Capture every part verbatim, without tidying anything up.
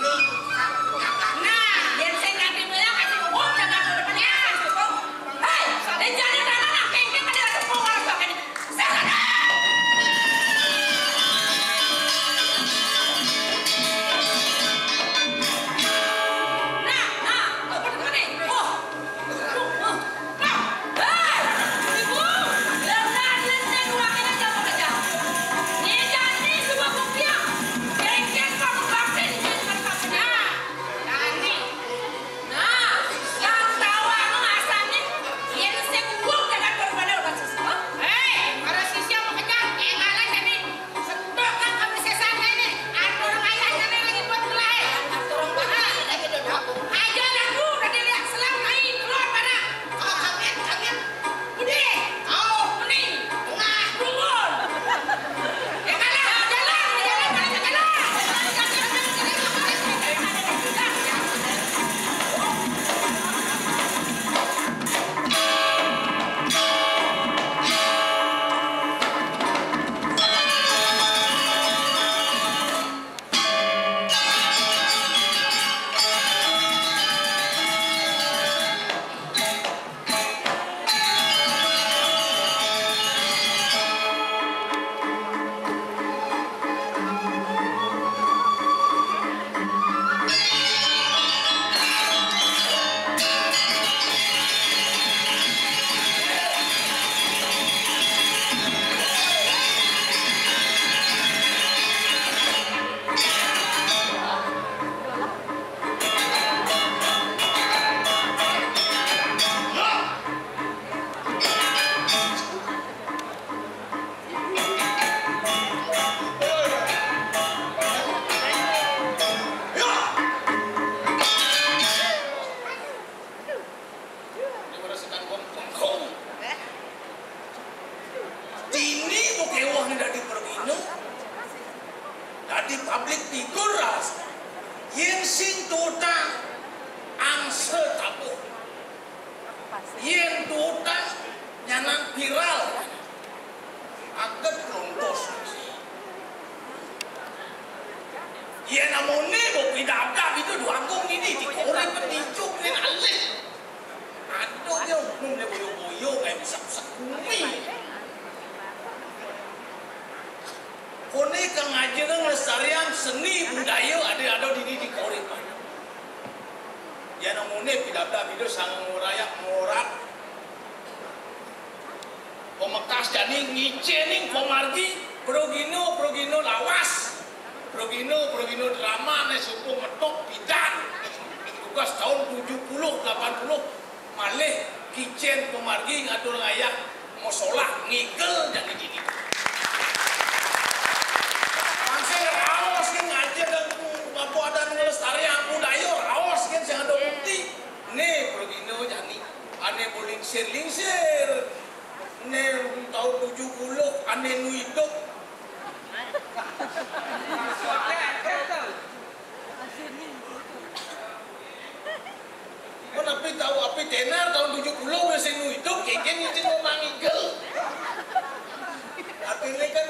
Nah, yén sing nganti mulia kasih hukum jaga depan ya, kasih hukum. Hei, dan jangan lama nak kengkeng pada rasa mau warga ini. Sana. Nah, nah, tuh bener nih. Oh. Setok kan kamu sesat ini. Ada orang ayahnya nih lagi buat kelahi. Ada orang bahan lagi duduk. Aja aku udah dilihat selang naik keluar pada. Kalau kalian, kalian. Udah. Kau mending. Tengah. Turun. Ya kalah, jalan, jalan, jalan, jalan. Dini bukewah ni dadi perwina, dadi public figure ras. Yén sing tutang angsa tabuh. Yén tutang nyanan viral. Aget lontos. Yén amoné bopi dabdab itu duagung dini, dikoré pendijuk yén alih. Aduh, dia umum dia boyo-boyo, kayak bisa-bisa kumi. Koné kang ngajeng nglestariang seni budaya adi ada dini di Koré. Yén amoné pidabdab itu sang ngorayang morat. Pamekas jani ngicénin pamargi, pragina, pragina lawas. Pragina, pragina drama né sumpung metok pidan. Tugas taun tujuh puluh, delapan puluh, malih kicén pamargi ngatur ngayah masolah ngigel jani dini. Mansé raos gén ngajeng dan bapa adat nglestariang budaya, raos gén sing ada bukti. Né pragina jani. Ané mau lingsir-lingsir. Né taun tujuh puluh, ané nu idup. Mun api tahu, api tenar taun tujuh puluh masih nu idup, kéngkén ngicén mau mangigel. Artiné kan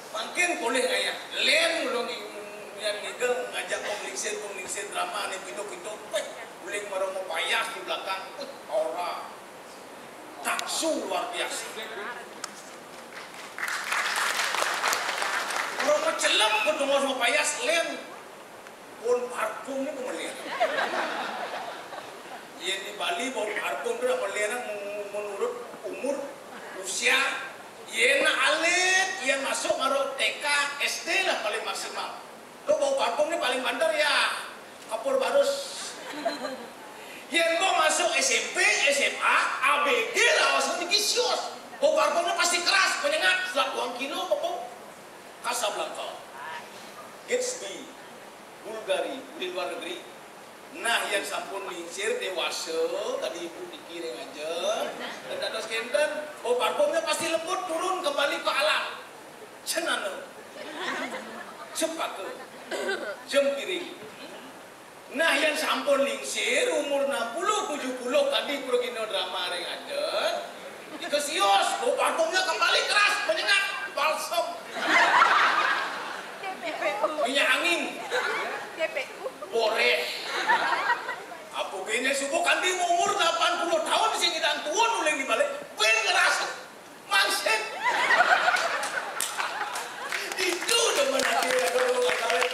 mangkin polih ngayah. Lén ulun ngi-, ngian ngigel ngajak pemlingsir, pemlingsir drama ané pintu-pintu. Wéh, uling mara mapayas di belakang. Wéh, aura. Taksu luar biasa. Orang macelem bedongos mapayas lén. Bau parfum ni pemelian. Yén di Bali bau parfum tu pemelian menurut umur, usia. Yén alit, yén masuk baru T K, S D lah paling maksimal. Tuh bau parfum ni paling banter ya. Kapur barus. Yén mau masuk S M P, S M A, A B G lah, langsung digisius. Bau parfumnya pasti keras, menyengat, setelah buang kilo, bau Casablanca, Gatsby, Bulgari, di luar negeri. Nah, yang sampun lingsir, dewasa, tadi ibu dikiring aja, dan dados kenten, bau parfumnya pasti lembut, turun kembali ke alam. Cenana. Cepaka. Jempiring. Nah, yang sampun lingsir, umur enam puluh, tujuh puluh, tadi pragina drama ring adat, dikesius, bau parfumnya kembali keras, menyengat, balsem. Minyak angin. Ini subuh kanti umur delapan puluh tahun sing ngidang tuun uling di balik. Bén ngerasa. Mangsit. Itu demen ati, aduh, kawin.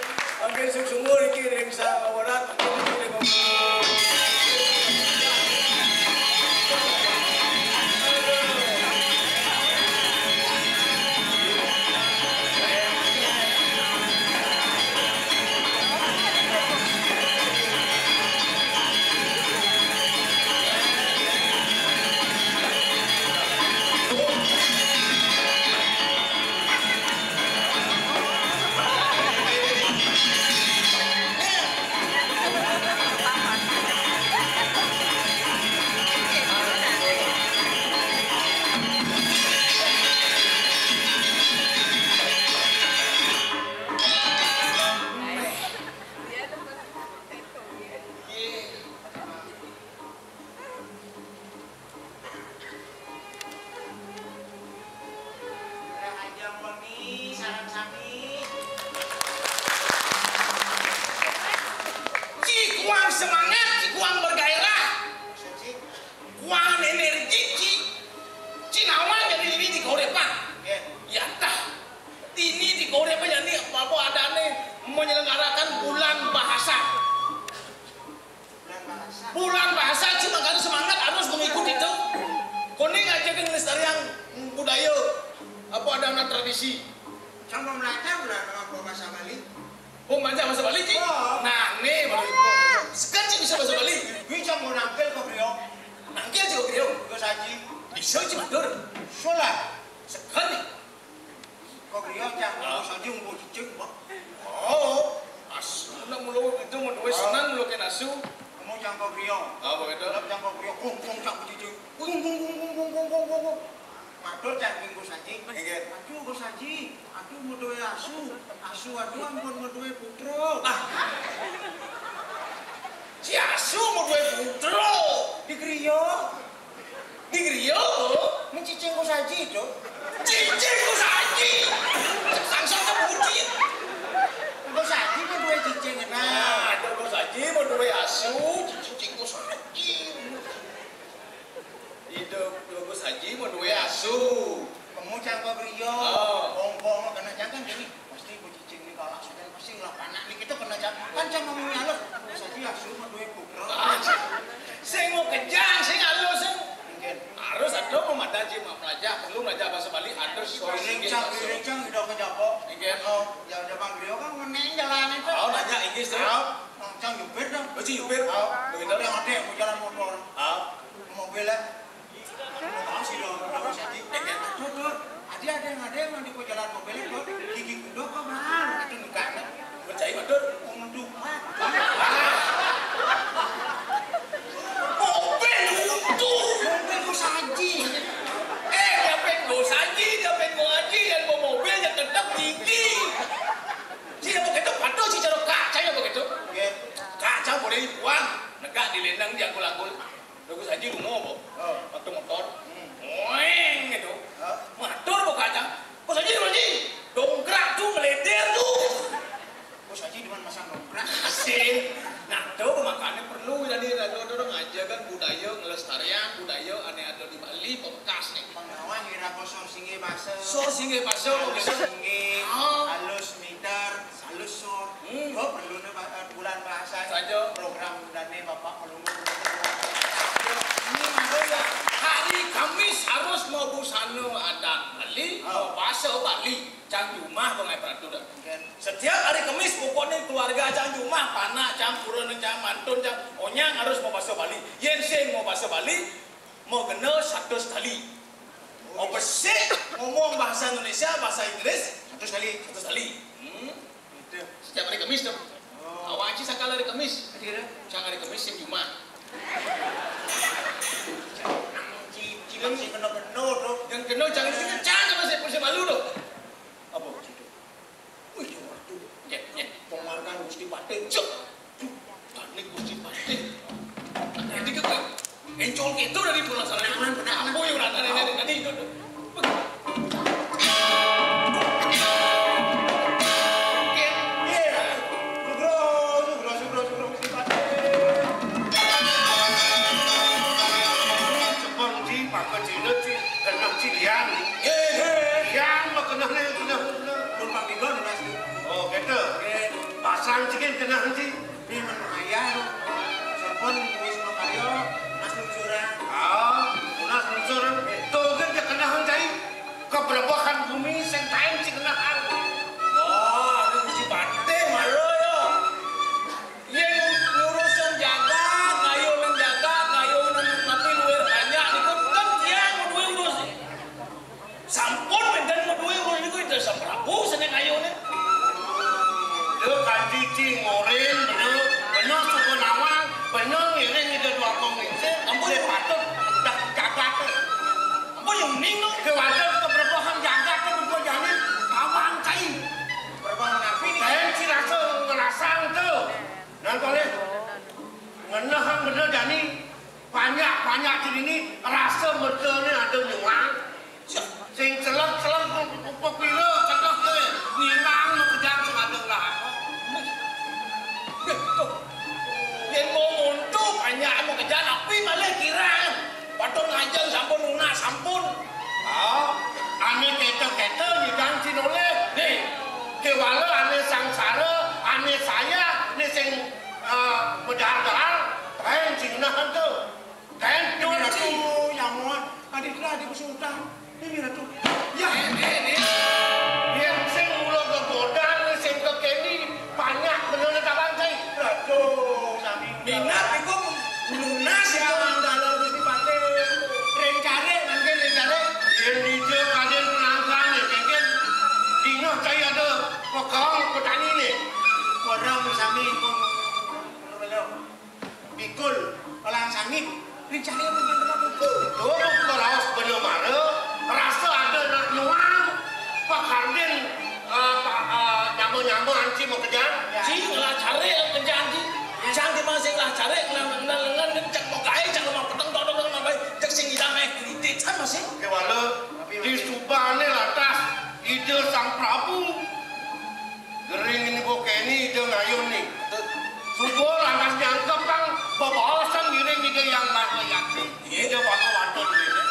Makin sungsung iki ring sang werat, makin sungsung ring. Rahaja moni, sareng sami. Ci kuang semangat, ci kuang bergairah. Maksud ci? Kuang energi, ci. Ci nawang jadi ini di kauripan. Nggih. Ya tah. Ini di kauripan jadi apa-apa adané menyelenggarakan bulan bahasa. Bulan bahasa, cuma kan semangat harus mengikuti itu. Koné ngajak ngelestarian budaya, apa ada tradisi. Sama belajar bulan apa bahasa Bali? Oh, belajar bahasa Bali, Ci? Oh. Nah, nih, baru itu. Sekarang, Ci, bisa bahasa Bali? Bisa mau nampil ke Brio. Nampil, Ci, ke Brio? Ke Saji. Bisa, Ci, matur. Solah. Sekarang, Nih. Kok griya, Cang? Ah. Saji nggo cicing, Pak. Oh, asu nak mulo itu mau duwe senang mulo kena asu. Kamu Cang kok griya. Apa itu? Lep Cang kok griya, kung, kung, Cang cicing. Kung, kung, kung. Matur Cang kenggo Saji. Nggih. Aduh, kok Saji. Aduh, mau duwe asu. Asu, aduh, ampun mau duwe putra. Ah. Si asu mau duwe putra. Di griya. Di griya, Bu? Mung cicing ku saji, Cuk. Cicing ku saji. Sangsang ta budi. Engko saji mung duwe cicing, nah. Nah, ada engko saji mung duwe asu, cicing ku saji. Idup, idup ku saji mung duwe asu. Kamu cangkok griya. Oh. Wong-wong kena jangan gini. Pasti ku cicing ni kalau sudah pasti lah panak ni kita kena jam. Kan jam mau nyalur. Saji asu mung duwe putra. Ah, sing mau kejang, sing halus, sing. Mungkin. Harus ada mau mata ji, mau melajah, perlu melajah bahasa Bali, ada soal Rincang, rincang, udah ke Japo. Mungkin. Oh, ya udah Bang Rio kan meneng jalan itu. Oh, nanya Inggris tuh. Oh, cang nyupir dong. Oh, si nyupir. Oh, begitu. Ada, ada, mau jalan motor. Oh. Mobil ya. Mau tahu sih dong, udah usah di. Tuh, tuh. Ada, ada yang, ada yang di jalan mobil itu. Gigi kuda apa, Bang? Itu nikah. Percaya, Bang, Dur? Untuk mati. Mobil untuk. Mobil ku saji. Eh, dia pengen mau saji, dia pengen mau haji, dan mau mobil, yang tetap gigi. Sih, apa gitu? Patuh sih, cara kaca, apa gitu? Oke. Kaca boleh dibuang, negak di lendang, di agul-agul. Bagus aja lu mau, Bo. Oh. Waktu motor. Hmm. Weng gitu. Hah? Motor buka aja. Bos aja, Bos aja. Dongkrak tuh, ngeleder tuh. Bos aja cuma masang dongkrak. Asik. Nah, tuh makanya perlu tadi ada orang aja kan budaya ngelestarian budaya ane ada di Bali, bekas nih. Pengawan kira kosong singgih basa. So singgih basa, halus bisa. Singgih, oh. Halus miter, halus sur. Hmm. Oh, perlu nih, Pak, eh, bulan bahasa. Saja. Program dan nih Bapak perlu. Ini ada ya. Hari Kamis harus mau busana adat Bali, oh. Mau bahasa Bali. Cang jumah pengai peraturan. Mungkin. Setiap hari Kamis pokoknya keluarga cang jumah, panak cang, purun cang, mantun cang, onyang harus mau bahasa Bali. Yen sing mau bahasa Bali, mau kena seratus kali. Mau besik ngomong bahasa Indonesia, bahasa Inggris, seratus kali. Seratus kali. Hmm. Itu. Setiap hari Kamis tuh. Oh. Awak aja sakal hari Kamis. Aja kira. Cang hari Kamis sing jumah. Ci, ci, ci, kena-kena tuh. Yang kena jangan sih, cang sama saya polisi malu tuh. Apa? Wih, ya waduh. Ya, ya. Penghargaan Gusti Patih. Cuk. Duh, panik Gusti Patih. Nah, ini kan encol gitu dari bola sana. Penahan, penahan. Oh, yang rata dari tadi itu. Iya. Sugro, sugro, sugro, sugro, Gusti Patih. Sang cikin kenah nanti. Ini memang ayah. Sampun wis makarya, Mas Lungsur. Ah, Mas Lungsur. Tuh kan dia kenah nanti. Keberebahan bumi sing taen sing kenah. Wah, ada mesti batin malah ya. Yen ngurusan jagat, ngayuh nang jagat, ngayuh nang tapi luwih banyak niku ten tiang madué urus. Sampun wénten madué urus niku Ida Sang Prabu seneng ngayuhné. Lho kanthi ci ngorin bener, bener suku nawang, bener ngiring Ida Dwagung Ningsih, ampun patut dah jagat. Ampun yang ning no. Kewaten keberkahan jagat itu bukan jamin awang cai. Berkahan napi nih? Kain si rasa ngerasang tuh. Nang kalih ngenehang bener jani, banyak-banyak di sini rasa mertane ada nyuang. Sing celek-celek pepira celek ke ngilang makejang sing ada lah. Yen mau monto banyak makejang tapi malah kirang. Padahal ngajeng sampun lunas sampun. Ah, ane keta-keta nyidang sinoleh. Nih, kewala ane sangsara, ane saya, ane sing eh, medal-medal, kain sing nahan tuh. Kain Ini Ratu, nyamuan. Tadi telah dikusutang. Ini Ratu. Ya. Ini, ini. Yang sing mula gegodan, sing kekeni, banyak bener tabang cai. Ratu, sami. Minat iku lunas ya. Dalam Gusti Patih. Ring cari, mungkin ring cari. Yen dija kadén penangkan ya, mungkin dina cai ada pegang petani nih. Orang sami pun belum. Mikul, olang sangit. Ring cari apa yang pernah mikul? Tuh, keraos bener mara, rasa ada nak nyuang. Pak Kardin, eh, Pak, eh, nyama-nyama anci mau kejar. Ci ngelah cari yang kejar anci. Cang di masih ngelah cari, ngelah lengan, ngelah lengan, cek mau kai, cek lemah peteng, dodok, lemah baik, cek sing idang, eh, kritik, kan masih? Kewala, di subane lantas, Ida Sang Prabu. Gering ini bokeni Ida ngayun ni. Suba lantas nyangkep kang bebaosan ngiring Ida Yang Maha Yakti. Ida bakal waton ini.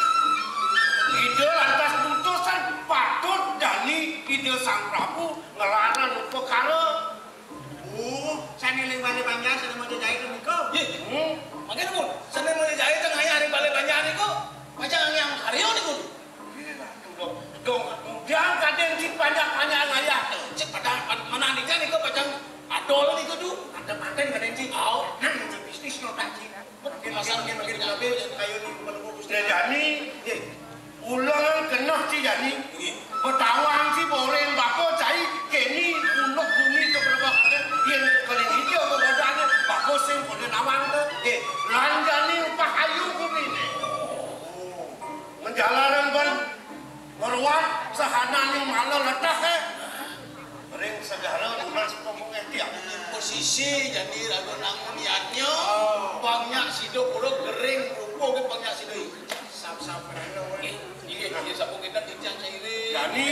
Ida lantas putusan patut dani Ida Sang Prabu ngelaran upakara. Oh, sane ling bale banjar sane mau jahit niku. Nggih. Hmm. Mangke niku, sane mau jahit teng ayah ring bale banjar niku. Pacang yang karya niku. Nggih, Ratu, dong. Dong, kemudian kadén ci banyak-banyak ayah tuh. Cek pada man-, manandika niku pacang adol niku tuh. Ada paten kadén ci. Au. Nang ci bisnis no tak ci. Makin, makin, makin, makin, makin, kayu ni, makin, makin, Gusti. Jani, nggih. Ulangan kenah ci jani. Nggih. Betawang ci boring bako cai keni punduk bumi ke berapa kali. Yen kali hijau kegodanya, bako sing kode nawang tuh. Nggih. Lanjani upah ayu bumi ni. Menjalaran ban meruat sahananing mala letah, eh. Ring segara lunas pemungeh tiang. Posisi jadi raga nangun yadnya, oh. Banyak sida pura gering rupa ke banyak sida. Sap-sap rana, weh. Nggih, nggih, nggih, sampun kita titiang sairing. Jani,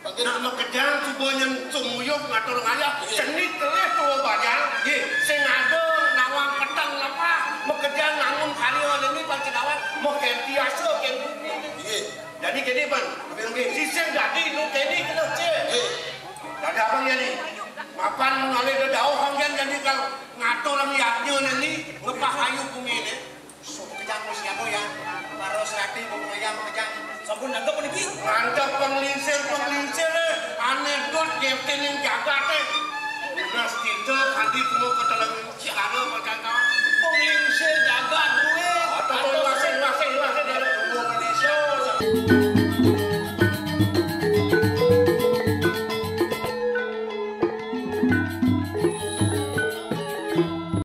Pak Guru. Nak makejang cuba nyen sumuyuh ngatur ngayah, nggih. Cenit kelih tua banyak, nggih. Sing ada nawang peteng lemah, makejang nangun karya leni pang sinawan, makentiasa ken bumi. Nggih. Jadi kene, Pan. Nggih, nggih. Sisih dadi nu kene kena cek. Nggih. Dadi abang ya ni. Mapan ngalih dedauh kang yen jadi kang ngatur ang yadnya ni, ngepah ayu bumi ni. Sok kejang wis ya, ya. Para serati mau ngayam kejang. Sampun nangkep niki. Nganggep penglingsir, penglingsir, eh. Anekdot ngetening jagate. Nas kita kadi kumo keteleng segala macam kawan. Penglingsir jagat duit. Atau masing-masing, masing dari kumo Indonesia.